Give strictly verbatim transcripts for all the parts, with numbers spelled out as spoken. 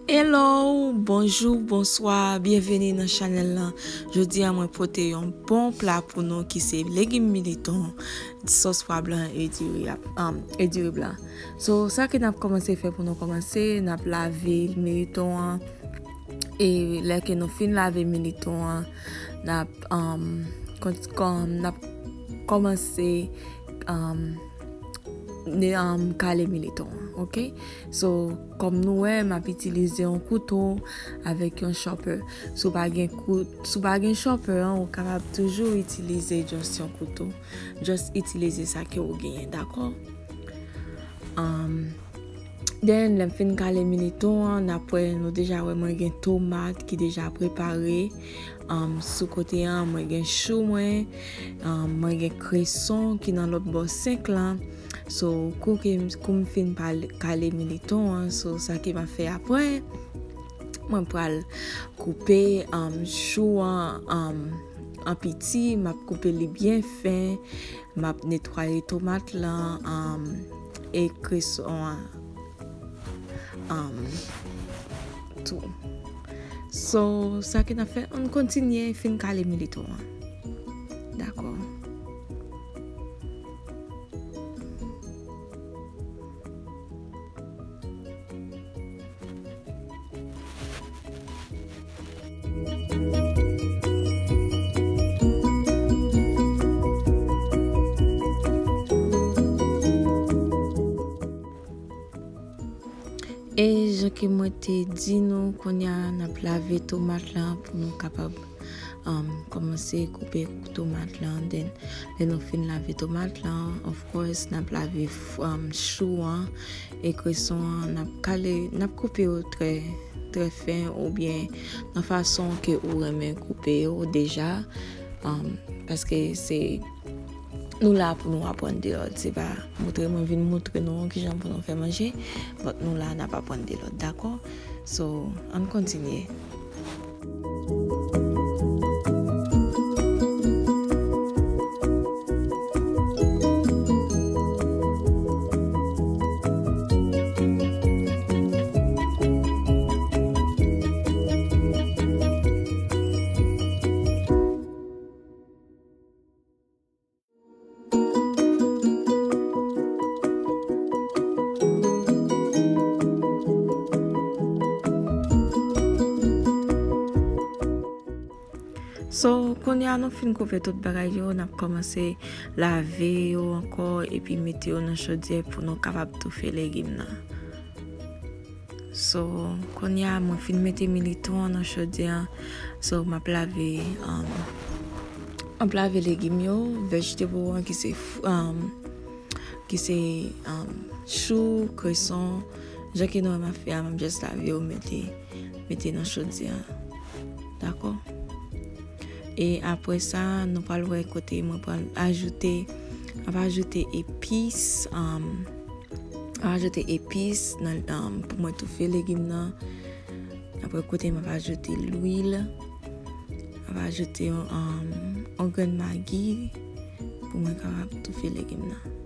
Hello, bonjou, bonswa, byenveni nan chanèl lan. Jodi a mwen pote yon bon pla pou nou ki se legim militon, sòs pwa blan e diri, ap, um, e diri blan. So, sa ke n ap kòmanse fè pou nou kòmanse, n ap lave militon an. E lè ke nou fin lave militon an, n ap, um, kon-, kòm, n ap kòmanse, um, ne, um, kale militon an, oke? So, kòm nou wè, m ap itilize yon kouto avèk yon chopper. Si w pa gen kout-, si w pa gen chopper an, ou kapab toujou itilize just yon kouto. Just itilize sa ke w genyen, dakò? Um, then, lè m fin kale militon an, n ap wè, nou deja wè mwen gen tomat ki deja prepare. Um, sou kote an, mwen gen chou mwen, um, mwen gen kreson ki nan lòt bò senk lan. So, kou ke m, kou m fin pale, kale militon an, so, sa ke m ap fè apre, mwen pral koupe, um, chou an, um, an piti, m ap koupe li byen fen, m ap netwaye tomat lan, um, e kreson an, um, tou. So, sa ke n ap fè, ann kontinye fin kale militon an. Dakò. E jan ke mwen te di nou, kounye a n ap lave tomat lan pou nou kapab, um, kòmanse koupe tomat lan. Then, lè nou fin lave tomat lan, of course, n ap lave f-, um, chou an e kreson an, n ap kale, n ap koupe yo trè, trè fen oubyen nan fason ke ou renmen koupe yo deja, um, paske se nou la pou nou aprann de lòt, se pa moutre mwen vin moutre nou kijan pou nou fè manje, but nou la n ap aprann de lòt, dakò? So, ann kontinye. So, kounye a nou fin koupe tout bagay yo, n ap kòmanse lave yo ankò epi mete yo nan chodyè pou nou kapab toufe legim nan. So, kounye a, mwen fin mete militon an nan chodyè an. So, m ap lave, um, m ap lave legim yo, vegetable an ki se f-, um, ki se, um, chou, kreson. Jan ke nou wè m ap fè a, m ap just lave yo, mete, mete nan chodyè an. Dakò? E apre sa, nou pral wè kote mwen pral ajoute, m ap ajoute epis, um, m ap ajoute epis nan, um, pou mwen toufe legim nan. Apre kote m ap ajoute lwil, m ap ajoute yon, um, yon grenn magi pou mwen kapab toufe legim nan.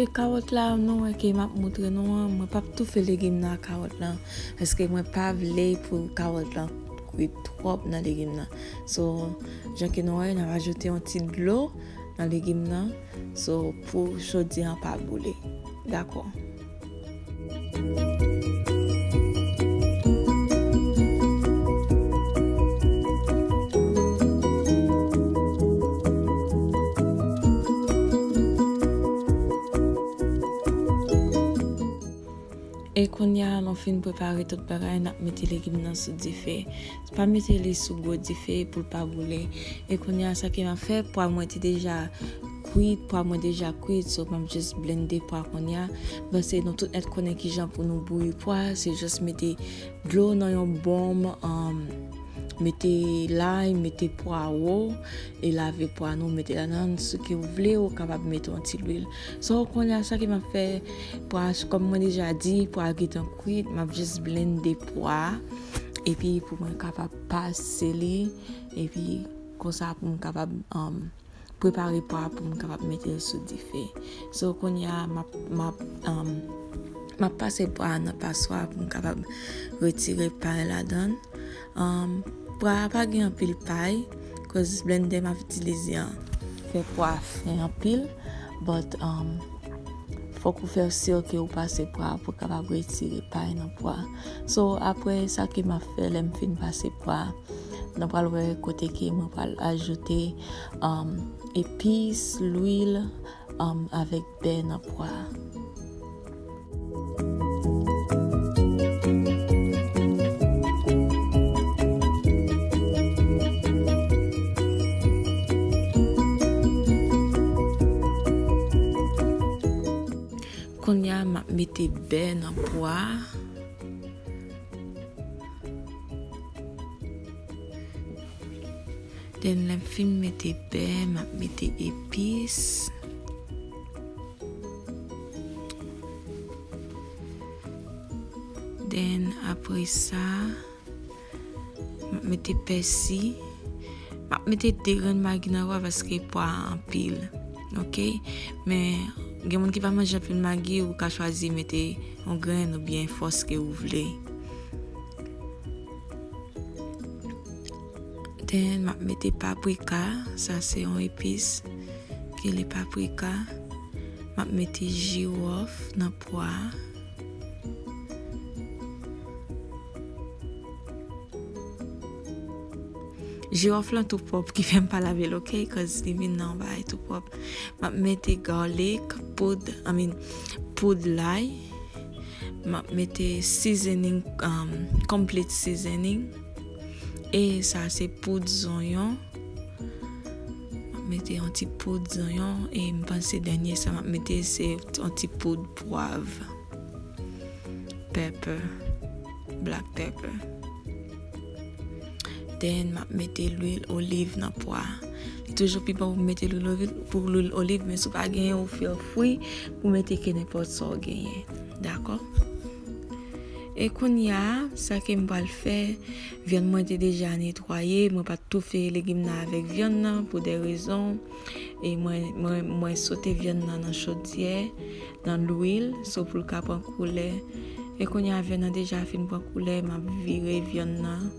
E kawòt la, nou wè ke m ap moutre nou an, mwen p ap toufe legim nan ak kawòt lan, paske mwen pa vle pou kawòt lan kwit twòp nan legim nan. So, jan ke nou wè, n ap ajoute yon ti dlo nan legim nan, so, pou chodyè an pa boule. Dakò. E kounye a, nou fin prepare tout bagay, n ap mete legim nan sou dife. Pa mete li sou gwo dife pou l pa boule. E kounye a, sa ke m ap fè, pwa mwen te deja kwit, pwa mwen deja kwit, so m ap just blende pwa kounye a. Paske nou tout nèt konnen kijan pou nou bouyi pwa, se just mete dlo nan yon bonm, um, mete lay, mete pwawo, e lave pwa nou, mete ladan, si ke w vle, ou kapab mete yon ti lwil. So, kounye a, sa ke m ap fè, pwa, kòm mwen deja di, pwa gentan kwit, m ap just blende pwa. epi pou mwen kapab pase li, epi konsa pou m kapab, um, prepare pwa pou m kapab mete l sou dife. So, kounye a, m ap, m ap, um, m ap pase pwa a nan paswa pou m kapab retire pay ladan l. Um, pwa a pa gen anpil pay, koz blendè m ap itilize an fè pwa a fen anpil, but, um, fòk ou fè si ke ou pase pwa a pou kapab retire pay nan pwa a. So, apre sa ke m ap fè, lè m fin pase pwa a, nou pral wè kote ke mwen pral ajoute, um, epis, lwil, um, avèk bè nan pwa a. Kounye a, m ap mete bè nan pwa a. Then, lè m fin mete bè, m ap mete epis. Then, apre sa, m ap mete pèsi. M ap mete de grenn magi nan pwa paske pwa a anpil. Oke? Men, gen moun ki pa manje anpil magi, ou ka chwazi mete yon grenn oubyen fòs ke ou vle. Then, m ap mete paprika. Sa se yon epis ki rele paprika. M ap mete jiwòf nan pwa a. Jiwòf lan tou pwòp, ki fè m pa lave l, oke? Cause li vin nan yon bagay tou pwòp. M ap mete garlic, poud, I mean, poud lay. M ap mete seasoning, um, complete seasoning. E sa se poud zonyon. M ap mete yon ti poud zonyon. E m panse dènye sa m ap mete se yon ti poud pwav. Pepper, black pepper. Then, m ap mete lwil oliv nan pwa a. Li toujou pi bon pou mete lwil oliv, pou lwil oliv, men si w pa genyen, ou feel free pou mete ke nenpòt sa w genyen. Dakò? E kounye a, sa ke m pral fè, vyann mwen te deja netwaye, mwen pa t toufe legim nan avèk vyann nan pou de rezon. E mwen, mwen, mwen sote vyann nan nan chodyè, nan lwil, so pou l ka pran koulè. E kounye a vyann nan deja fin pran koulè, m ap vire vyann nan.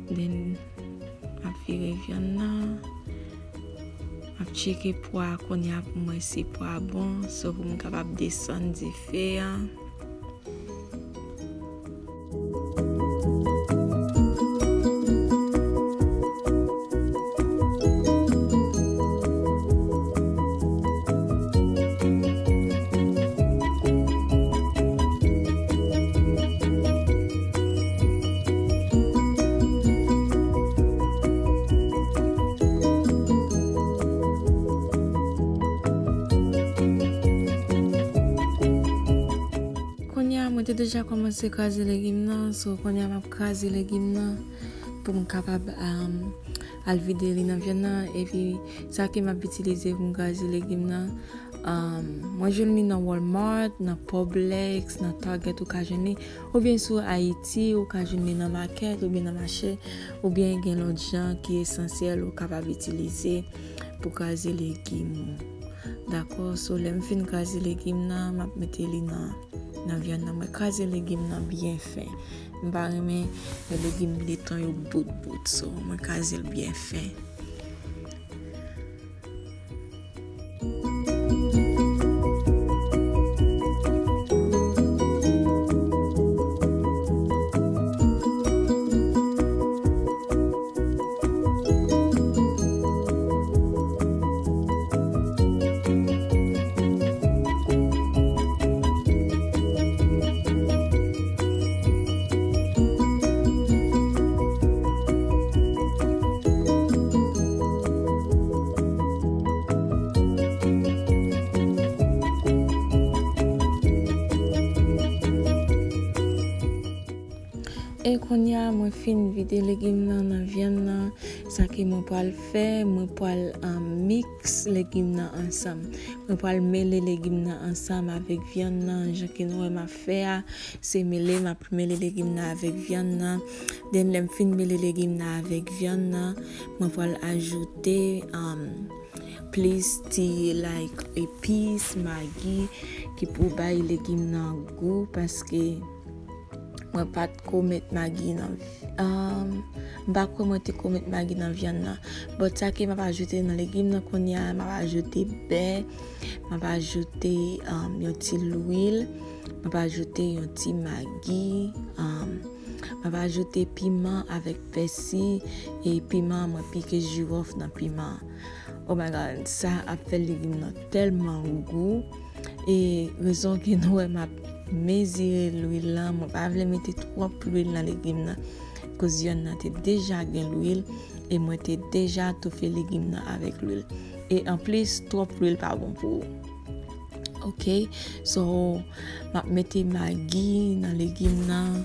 Then, m ap vire vyann nan. M ap tcheke pwa a kounye a pou m wè si pwa a bon, so pou m kapab desann dife a. Kounye a, mwen te deja kòmanse kraze legim nan, so kounye a m ap kraze legim nan pou m kapab, um, al vide li nan vyann nan, epi sa ke m ap itilize pou m kraze legim nan, um, mwen jwenn li nan Walmart, nan Publix, nan Target ou ka jwenn li, oubyen si w Ayiti, ou ka jwenn li nan makèt, oubyen nan mache, oubyen gen lòt jan ki esansyèl ou kapab itilize pou kraze legim ou. Dakò, so lè m fin kraze legim nan, m ap mete li nan, nan vyann nan. Mwen kraze legim nan byen fen. M pa renmen lè legim letan yo bout bout, so mwen kraze l byen fen. E kounye a, mwen fin vide legim nan nan vyann nan. Sa ke mwen pral fè, mwen pral, um, miks legim nan ansanm. Mwen pral mele legim nan ansanm avèk vyann nan, jan ke nou wè m ap fè a. Se mele, m ap mele legim nan avèk vyann nan. Then, lè m fin mele legim nan avèk vyann nan, mwen pral ajoute, um, plis ti, like, epis, magi, ki pou bay legim nan gou, paske mwen pa t ko met magi nan, um, m pa kwè mwen te ko met magi nan vyann nan. But sa ke m ap ajoute nan legim nan kounye a, m ap ajoute bè, m ap ajoute, um, yon ti lwil, m ap ajoute yon ti magi, um, m ap ajoute piman avèk pèsi, e piman mwen pike jiwòf nan piman. Oh my God, sa ap fè legim nan tèlman gou. E rezon ke nou wè m ap mezire lwil lan, mwen pa vle mete twòp lwil nan legim nan. Koz vyann nan te deja gen lwil, e mwen te deja toufe legim nan avèk lwil. E anplis, twòp lwil pa bon pou ou. Ok, so, m ap mete magi nan legim nan.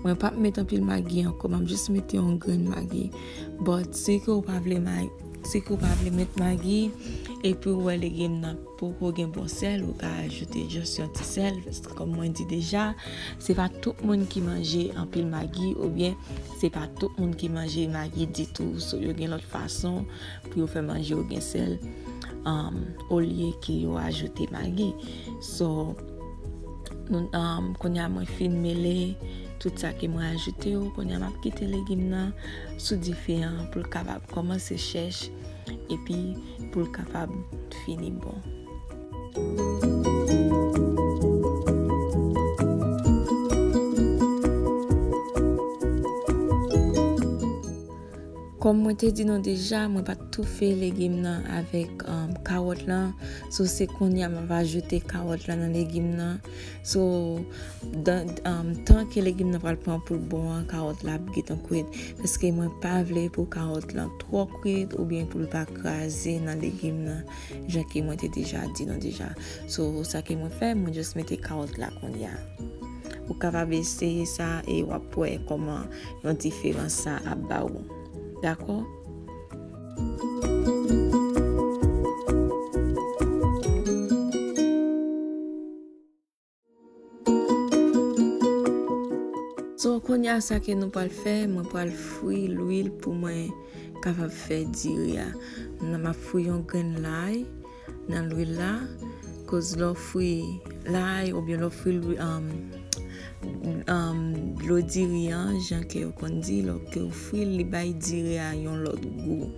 Mwen p ap met anpil magi ankò, m ap jis mete yon grenn magi. But, si ke w pa vle magi, si ke w pa vle met magi, epi w wè legim nan poko gen bon sèl, ou ka ajoute just yon ti sèl. Paske kòm mwen di deja, se pa tout moun ki manje anpil magi, oubyen se pa tout moun ki manje magi ditou. So, yo gen lòt fason pou yo fè manje yo gen sèl, um, olye ke yo ajoute magi. So, nou, um, kounye a mwen fin mele tout sa ke mwen ajoute yo. Kounye a m ap kite legim nan sou dife an pou l kapab kòmanse chèch, epi pou l kapab fini bon. Kòm mwen te di nou deja, mwen pa t toufe legim nan avèk, um, kawòt lan. So, se kounye a m ap ajoute kawòt lan nan legim nan. So, dan, um, tan ke legim nan pral pran pou l bon an, kawòt la ap gentan kwit. Paske mwen pa vle pou kawòt lan twò kwit oubyen pou l pa kraze nan legim nan, jan ke mwen te deja di nou deja. So, sa ke mwen fè, mwen just mete kawòt la kounye a. Ou kapab eseye sa e w ap wè kòman yon diferans sa ap ba ou. Dakò? So, kounye a, sa ke nou pral fè, mwen pral fri lwil pou mwen kapab fè diri a. M ap fri yon grenn lay nan lwil la. Koz lè w fri lay oubyen lè w fri lwi-, um, um, dlo diri an, jan ke yo konn di, lè ke w fri l, li bay diri a yon lòt gou.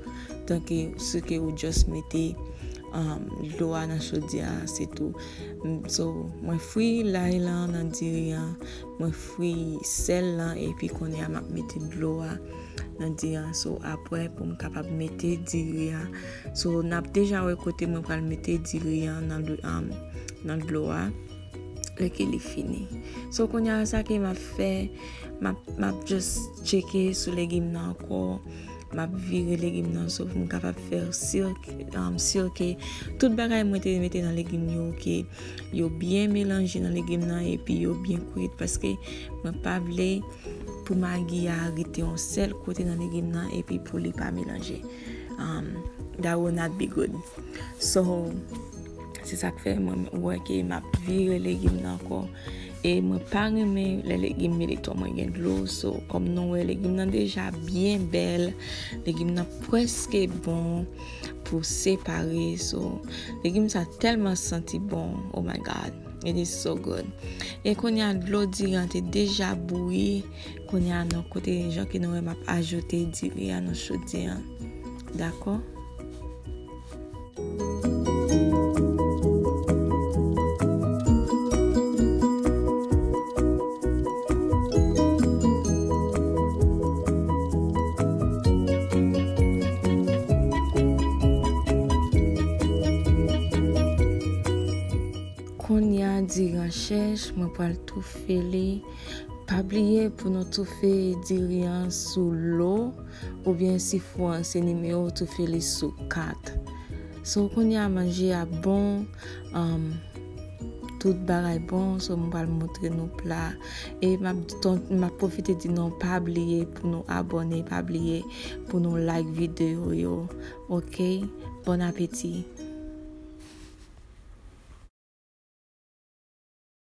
Tanke si ke ou just mete, um, dlo a nan chodyè a, se tou. M-, so, mwen fri lay lan nan diri an, mwen fri sèl lan, epi kounye a m ap mete dlo a nan diri an. So, apre, pou m kapab mete diri a. So, n ap deja wè kote mwen pral mete diri an nan dlo, um, nan dlo a, lè ke li fini. So, kounye a, sa ke m ap fè, m ap, m ap just tcheke sou legim nan ankò. M ap vire legim nan, so, pou m kapab fè si, um, si ke tout bagay mwen te mete nan legim yo, ke yo byen melanje nan legim nan, epi yo byen kwit, paske mwen pa vle pou magi a rete yon sèl kote nan legim nan epi pou li pa melanje. Um, that will not be good. So, se sa k fè mwen wè ke m ap vire legim nan ankò. E mwen pa renmen lè legim mele twò mwen gen dlo. So, kòm nou wè, legim nan deja byen bèl. Legim nan prèske bon pou separe. So, legim sa tèlman santi bon. Oh my God. It is so good. E kounye a, dlo diri an te deja bouyi. Kounye a, nou kote jan ke nou wè m ap ajoute diri a nan chodyè an. Dakò? Kounye a, diri an chèch, mwen pral toufe li. Pa bliye pou nou toufe diri an sou lo, oubyen si fou an se nimewo, toufe li sou kat. So, kounye a, manje a bon, um, tout bagay bon, so m pral montre nou pla. E m ap ton- m ap pwofite di nou pa bliye pou nou abòne, pa bliye pou nou like videyo yo. Ok? Bon apeti.